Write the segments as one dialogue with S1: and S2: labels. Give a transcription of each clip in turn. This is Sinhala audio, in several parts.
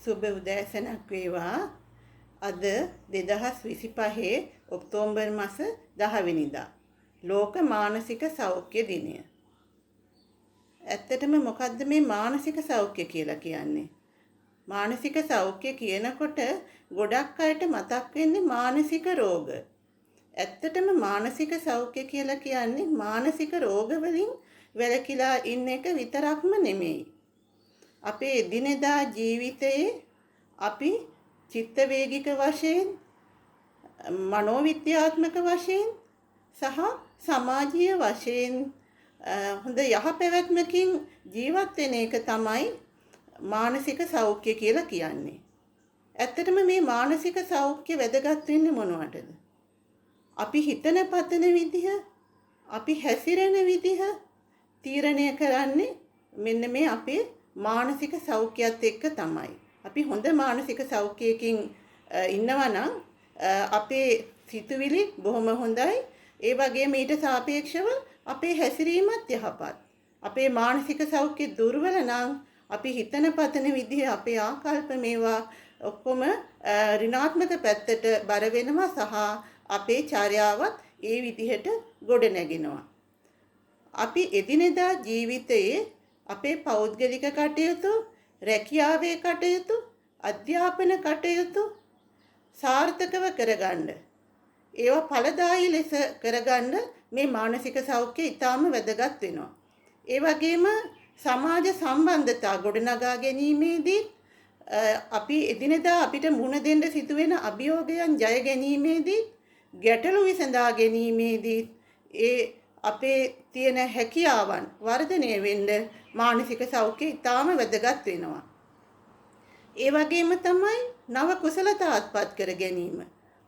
S1: සුබ උදෑසනක් වේවා. අද 2025 ඔක්තෝබර් මාස 10 වෙනිදා ලෝක මානසික සෞඛ්‍ය දිනය. ඇත්තටම මොකද්ද මේ මානසික සෞඛ්‍ය කියලා කියන්නේ? මානසික සෞඛ්‍ය කියනකොට ගොඩක් අයට මතක් වෙන්නේ මානසික රෝග. ඇත්තටම මානසික සෞඛ්‍ය කියලා කියන්නේ මානසික රෝග වලින් වැළකීලා ඉන්න එක විතරක්ම නෙමෙයි. අපේ එදිනෙදා ජීවිතයේ අපි චිත්ත වේගික වශයෙන්, මනෝවිද්‍යාත්මක වශයෙන් සහ සමාජීය වශයෙන් හොඳ යහපැවැත්මකින් ජීවත් වෙන එක තමයි මානසික සෞඛ්‍ය කියලා කියන්නේ. ඇත්තටම මේ මානසික සෞඛ්‍ය වැදගත් වෙන්නේ මොනවටද? අපි හිතන පතන විදිහ, අපි හැසිරෙන විදිහ තීරණය කරන්නේ මෙන්න මේ අපේ මානසික සෞඛ්‍යයත් එක්ක තමයි. අපි හොඳ මානසික සෞඛ්‍යයකින් ඉන්නවා නම් අපේ සිතුවිලි බොහොම හොඳයි. ඒ වගේම ඊට සාපේක්ෂව අපේ හැසිරීමත් යහපත්. අපේ මානසික සෞඛ්‍ය දුර්වල නම් අපි හිතන පතන විදිහ, අපේ ආකල්ප මේවා ඔක්කොම ඍණාත්මක පැත්තට බර වෙනවා සහ අපේ චර්යාවත් ඒ විදිහට ගොඩ නැගෙනවා. අපි එදිනෙදා ජීවිතයේ අපේ පෞද්ගලික කටයුතු, රැකියාවේ කටයුතු, අධ්‍යාපන කටයුතු සාර්ථකව කරගන්න, ඒවා ඵලදායී ලෙස කරගන්න මේ මානසික සෞඛ්‍ය ඉතාම වැදගත් වෙනවා. ඒ වගේම සමාජ සම්බන්ධතා ගොඩනගා ගැනීමේදී, අපි එදිනෙදා අපිට මුහුණ දෙන්න සිදුවෙන අභියෝගයන් ජය ගැනීමේදී, ගැටලු විසඳා ගැනීමේදී ඒ අපේ තියෙන හැකියාවන් වර්ධනය වෙන්න මානසික සෞඛ්‍ය ඉතාම වැදගත් වෙනවා. ඒ වගේම තමයි නව කුසලතා අත්පත් කර ගැනීම,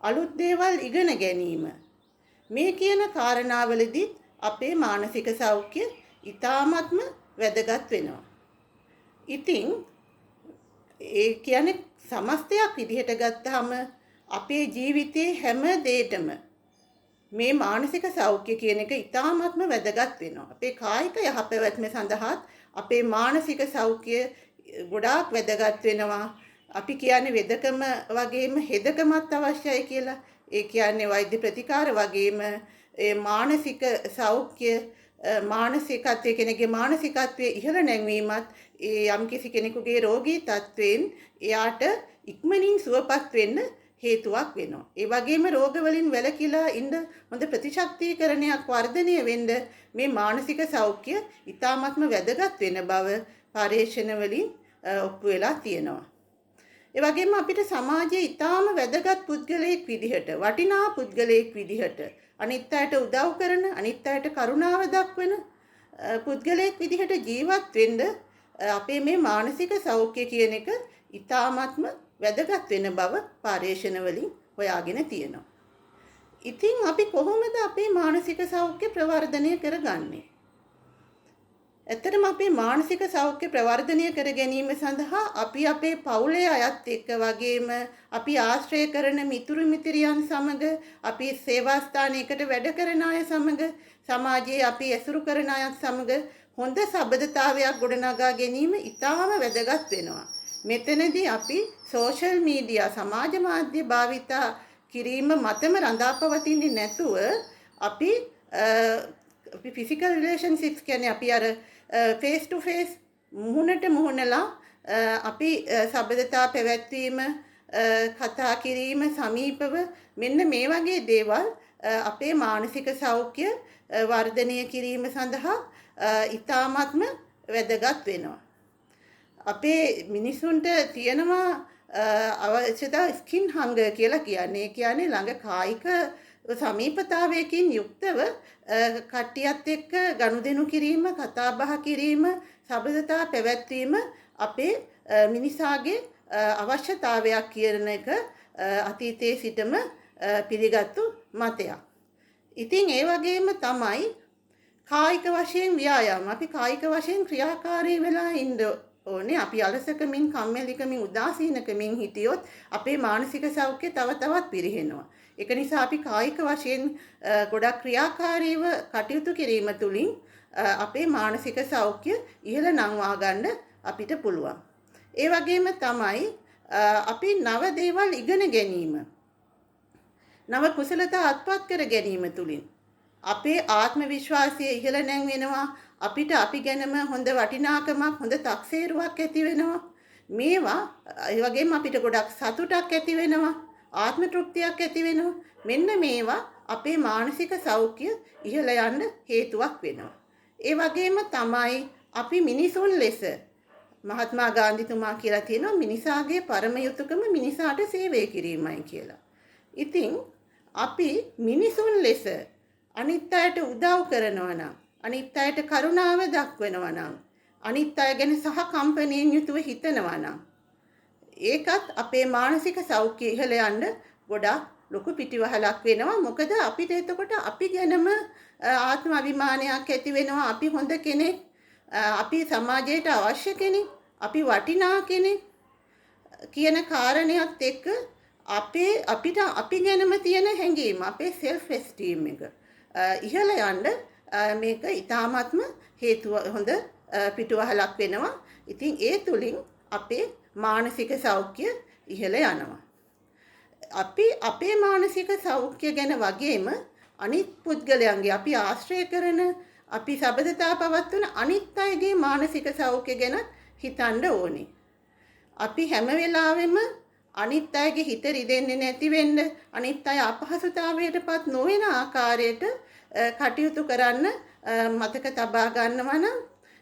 S1: අලුත් දේවල් ඉගෙන ගැනීම. මේ කියන කාරණාවලදී අපේ මානසික සෞඛ්‍ය ඉතාමත්ම වැදගත් වෙනවා. ඉතින් ඒ කියන්නේ සමස්තයක් විදිහට ගත්තාම අපේ ජීවිතයේ හැම දෙයකම මේ මානසික සෞඛ්‍ය කියන එක ඉතාමත්ම වැදගත් වෙනවා. අපේ කායික යහපැවැත්ම සඳහාත් අපේ මානසික සෞඛ්‍ය ගොඩාක් වැදගත් වෙනවා. අපි කියන්නේ වෙදකම වගේම හෙදකමත් අවශ්‍යයි කියලා. ඒ කියන්නේ වෛද්‍ය ප්‍රතිකාර වගේම ඒ මානසික සෞඛ්‍ය, මානසිකත්වය, කෙනෙකුගේ මානසිකත්වය ඉහළ නැංවීමත් ඒ යම්කිසි කෙනෙකුගේ රෝගී තත්ත්වයෙන් එයාට ඉක්මනින් සුවපත් වෙන්න හේතුවක් වෙනවා. ඒ වගේම රෝග වලින් වැළකීලා ඉන්න හොඳ ප්‍රතිශක්තිකරණයක් වර්ධනය වෙන්න මේ මානසික සෞඛ්‍ය ඉතාමත්ම වැදගත් වෙන බව පර්යේෂණ වලින් ඔප්පු වෙලා තියෙනවා. ඒ වගේම අපිට සමාජයේ ඉතාම වැදගත් පුද්ගලයෙක් විදිහට, වටිනා පුද්ගලයෙක් විදිහට, අනිත් අයට උදව් කරන, අනිත් අයට කරුණාව දක්වන පුද්ගලයෙක් විදිහට ජීවත් වෙන්න අපේ මේ මානසික සෞඛ්‍ය කියන එක ඉතාමත්ම වැදගත් වෙන බව පර්යේෂණ වලින් හොයාගෙන තියෙනවා. ඉතින් අපි කොහොමද අපේ මානසික සෞඛ්‍ය ප්‍රවර්ධනය කරගන්නේ? ඇත්තටම අපේ මානසික සෞඛ්‍ය ප්‍රවර්ධනය කර ගැනීම සඳහා අපි අපේ පවුලේ අයත් එක්ක වගේම අපි ආශ්‍රය කරන මිතුරු මිතිරියන් සමග, අපි සේවා ස්ථානයකට වැඩ කරන අය සමග, සමාජයේ අපි ඇසුරු කරන අයත් සමග හොඳ සබඳතාවයක් ගොඩනගා ගැනීම ඉතාම වැදගත් වෙනවා. මෙතනදී අපි සෝෂල් මීඩියා, සමාජ මාධ්‍ය භාවිතා කිරීම මතම රඳා පවතින්නේ නැතුව අපි අපි ෆිසිකල් රිලේෂන්ෂිප්ස් කියන්නේ අපි අර ෆේස් ටු ෆේස්, මුහුණට මුහුණලා අපි සබඳතා පැවැත්වීම, කතා කිරීම සමීපව, මෙන්න මේ වගේ දේවල් අපේ මානසික සෞඛ්‍ය වර්ධනය කිරීම සඳහා ඉතාමත්ම වැදගත් වෙනවා. අපේ මිනිසුන්ට තියෙනවා අවශ්‍යතා ස්කින් හංගර් කියලා කියන්නේ. ඒ කියන්නේ ළඟ කායික සමීපතාවයකින් යුක්තව කට්ටියත් එක්ක ගනුදෙනු කිරීම, කතා බහ කිරීම, සබඳතා පැවැත්වීම අපේ මිනිසාගේ අවශ්‍යතාවයක් කියන එක අතීතයේ සිටම පිළිගත්තු මතයක්. ඉතින් ඒ වගේම තමයි කායික වශයෙන් ව්‍යායාම. අපි කායික වශයෙන් ක්‍රියාකාරී වෙලා ඉන්න ඕනේ. අපි අලසකමින්, කම්මැලිකමින්, උදාසීනකමින් හිටියොත් අපේ මානසික සෞඛ්‍ය තව තවත් පිරිහෙනවා. ඒක නිසා අපි කායික වශයෙන් ගොඩක් ක්‍රියාකාරීව කටයුතු කිරීම තුළින් අපේ මානසික සෞඛ්‍ය ඉහළ නංවා ගන්න අපිට පුළුවන්. ඒ වගේම තමයි අපි නව දේවල් ඉගෙන ගැනීම, නව කුසලතා අත්පත් කර ගැනීම තුලින් අපේ ආත්ම විශ්වාසය ඉහළ නැංවෙනවා. අපිට අපි ගැනම හොඳ වටිනාකමක්, හොඳ තක්සේරුවක් ඇති වෙනවා. මේවා ඒ වගේම අපිට ගොඩක් සතුටක් ඇති වෙනවා, ආත්ම තෘප්තියක් ඇති වෙනවා. මෙන්න මේවා අපේ මානසික සෞඛ්‍ය ඉහළ යන්න හේතුවක් වෙනවා. ඒ වගේම තමයි අපි මිනිසුන් ලෙස මහත්මා ගාන්ධිතුමා කියලා තියෙනවා මිනිසාගේ පරම යුතුයකම මිනිසාට සේවය කිරීමයි කියලා. ඉතින් අපි මිනිසුන් ලෙස අනිත් අයට උදව් කරනවා නම්, අනිත් අයට කරුණාව දක්වනවා නම්, අනිත් අය ගැන සහකම්පනයෙන් යුතුව හිතනවා නම්, ඒකත් අපේ මානසික සෞඛ්‍ය ඉහළ යන්න ගොඩාක් ලොකු පිටිවහලක් වෙනවා. මොකද අපිට එතකොට අපි ගැනම ආත්ම අභිමානයක් ඇති වෙනවා. අපි හොඳ කෙනෙක්, අපි සමාජයට අවශ්‍ය කෙනෙක්, අපි වටිනා කෙනෙක් කියන කාරණයක් එක්ක අපේ අපිට අපි ගැනම තියෙන හැඟීම, අපේ සෙල්ෆ් එස්ටීම් එක ඉහළ යන්න මේක ඉතාමත්ම හේතුව හොඳ පිටුවහලක් වෙනවා. ඉතින් ඒ තුලින් අපේ මානසික සෞඛ්‍ය ඉහළ යනවා. අපි අපේ මානසික සෞඛ්‍ය ගැන වගේම අනිත් පුද්ගලයන්ගේ, අපි ආශ්‍රය කරන, අපි සබඳතා පවත්වන අනිත් අයගේ මානසික සෞඛ්‍ය ගැන හිතන්න ඕනේ. අපි හැම වෙලාවෙම අනිත් අයගේ හිත රිදෙන්නේ නැති වෙන්න, අනිත් අය අපහසුතාවයටපත් නොවන ආකාරයට කටයුතු කරන්න මතක තබා ගන්නවා නම්,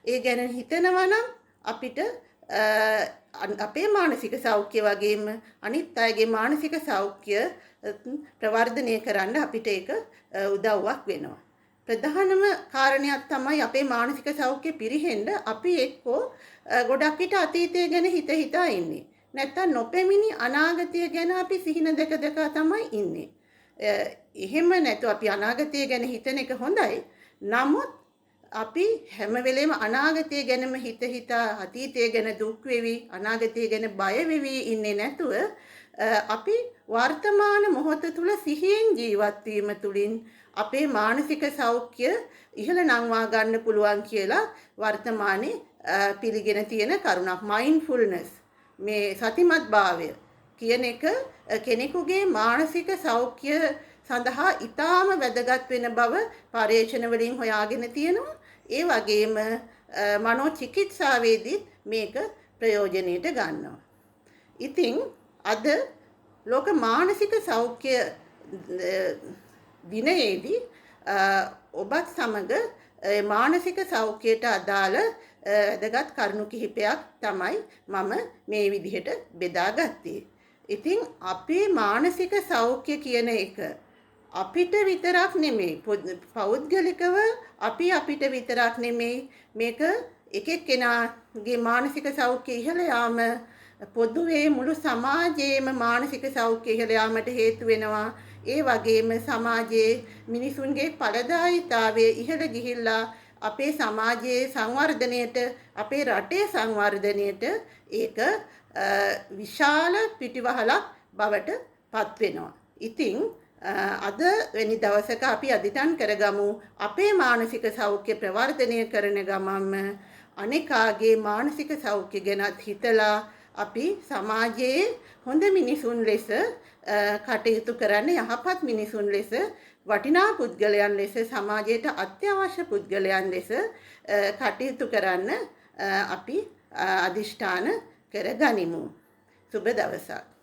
S1: ඒ ගැන හිතනවා නම් අපිට අපේ මානසික සෞඛ්‍ය වගේම අනිත් අයගේ මානසික සෞඛ්‍ය ප්‍රවර්ධනය කරන්න අපිට ඒක උදව්වක් වෙනවා. ප්‍රධානම කාරණයක් තමයි අපේ මානසික සෞඛ්‍ය පිරිහෙන්න අපි එක්කෝ ගොඩක් විට අතීතය ගැන හිත හිතා ඉන්නේ. නැත්තම් නොපෙමිණි අනාගතය ගැන අපි සිහින දැක දැක තමයි ඉන්නේ. එහෙම නැතුව අපි අනාගතය ගැන හිතන එක හොඳයි. නමුත් අපි හැම වෙලේම අනාගතය ගැනම හිත හිතා අතීතය ගැන දුක් වෙවි, අනාගතය ගැන බය වෙවි ඉන්නේ නැතුව අපි වර්තමාන මොහොත තුල සිහියෙන් ජීවත් වීම තුලින් අපේ මානසික සෞඛ්‍ය ඉහළ නංවා ගන්න පුළුවන් කියලා වර්තමානයේ පිළිගෙන තියෙන කරුණක්. මයින්ඩ්ෆුල්නස්, මේ සතිමත් භාවය කියන එක කෙනෙකුගේ මානසික සෞඛ්‍ය සඳහා ඉතාම වැදගත් වෙන බව පර්යේෂණ වලින් හොයාගෙන තියෙනවා. ඒ වගේම මනෝ චිකිත්සාවේදීත් මේක ප්‍රයෝජනෙට ගන්නවා. ඉතින් අද ලෝක මානසික සෞඛ්‍ය දිනයේදී ඔබත් සමග මානසික සෞඛ්‍යයට අදාළ වැදගත් කරුණු කිහිපයක් තමයි මම මේ විදිහට බෙදාගත්තේ. ඉතින් අපේ මානසික සෞඛ්‍ය කියන එක අපිට විතරක් නෙමෙයි, පෞද්ගලිකව අපි අපිට විතරක් නෙමෙයි, මේක එක එක්කෙනාගේ මානසික සෞඛ්‍ය ඉහළ යාම පොදුවේ මුළු සමාජයේම මානසික සෞඛ්‍ය ඉහළ යාමට හේතු වෙනවා. ඒ වගේම සමාජයේ මිනිසුන්ගේ ඵලදායීතාවය ඉහළ ගිහිල්ලා අපේ සමාජයේ සංවර්ධනයට, අපේ රටේ සංවර්ධනයට ඒක විශාල පිටිවහලක් බවට පත් වෙනවා. ඉතින් අද වෙනි දවසක අපි අදිටන් කරගමු අපේ මානසික සෞඛ්‍ය ප්‍රවර්ධනය කරන ගමන්ම අනෙකාගේ මානසික සෞඛ්‍ය ගැනත් හිතලා අපි සමාජයේ හොඳ මිනිසුන් ලෙස කටයුතු කරන්න, යහපත් මිනිසුන් ලෙස, වටිනා පුද්ගලයන් ලෙස, සමාජයට අත්‍යවශ්‍ය පුද්ගලයන් ලෙස කටයුතු කරන්න අපි අදිෂ්ඨාන කරගනිමු. සුබ දවසක්.